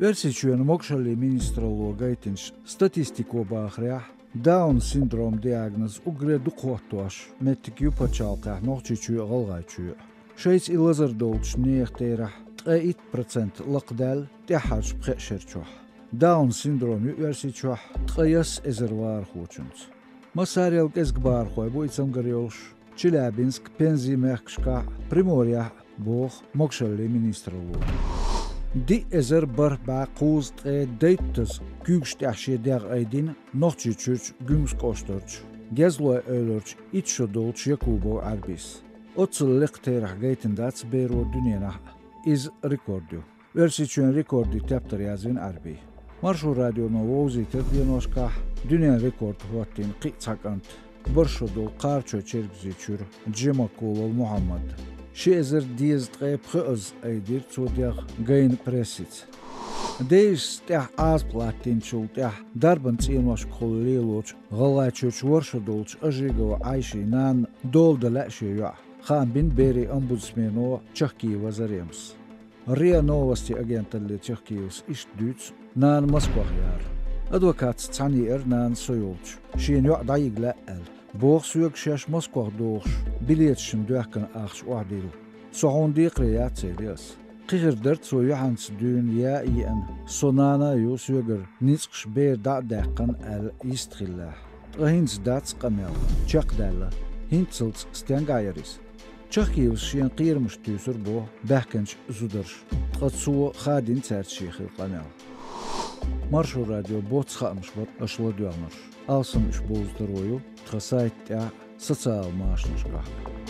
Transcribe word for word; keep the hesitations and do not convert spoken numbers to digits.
Оьрсийчоьнан могашаллин министралло гайтинчу статистико бахарехь, Даун-синдром диагноз уггаре дукха хӀоттош меттиг ю пачхьалкхехь Нохчийчоь а, ГӀалгӀайчоь а. Шайца и лазар долчу нехан терахь ткъе итт процент лакхадаьлла тӀаьххьарчу пхеа шерачохь. Даун-синдром ю Оьрсийчохь ткъе ялх эзар вахархочуьнца. Массарел кӀезиг бахархой бу и цамгар йолуш Челябинск, Пензен мехкашкахь а, Приморьехь а, боху могашаллин министралло. Диъ эзар бархӀ бӀе кхузткъе дейттаза куьйгаш тӀехь шен дегӀ айдина Нохчийчуьрчу Гуьмсан кӀоштарчу Гезлой эвларчу итт шо долчу Якубов Ӏаьрбис. Оццул лекха терахь гайтина дац беро дуьненахь а. Иза рекорд ю. Оьрсийчоьнан рекордийн тептар язвина Ӏаьрби. Маршо радионо вовзийтира деношкахь дуьненан рекорд хӀоттийна кхин а цхьа кӀант, бархӀ шо долу Кхарачой-Чергазийчуьра Джемакулов Мухьаммад. Ши эзар дезткъе пхоьазза айдира цо дегӀ гайна прессица. Дезачу тӀехь Ӏазап латтийначул тӀаьхьа дарбан цӀеношкахула лелочу ГӀалгӀайчуьрчу ворхӀ шо долчу Ажигова Ӏайшин нанна дола дан лаьа шен йоӀ. Хаам бина берийн омбудсмено Чахкиева Заремас. РИА Новости агенталле Чахкиевас иштта дуьйцу нана Москвахь яра. Адвокатца цхьаьна еара нана со йолчу, шена йоӀ дӀайига лаьа аьлла. Боху, соьга шаьш Москвахь дохуш билеташна доьхкина ахча охьадилла. Со хьуна декхаре яц элира ас. Кхин хир дара цо юьхьанца дуьйна я а еана, со нана а ю, соьгара ницкъаш бер дӀа а даьккхина аьлла йистхиллехь. Ткъа хӀинца дац къамел, чекхдаьлла. ХӀинццалц стенгахь яра иза? Чахкиевас шена кхерамаш туьйсура боху баьхкинчу зударша, ткъа цо хадийна цаьрца шен хилла къамел. Маршо радион боцца хаамаш бара аша ладоьгӀнарш. Алсам уьш бовза таро ю тхан сайта тӀехь а, социал машанашкахь а.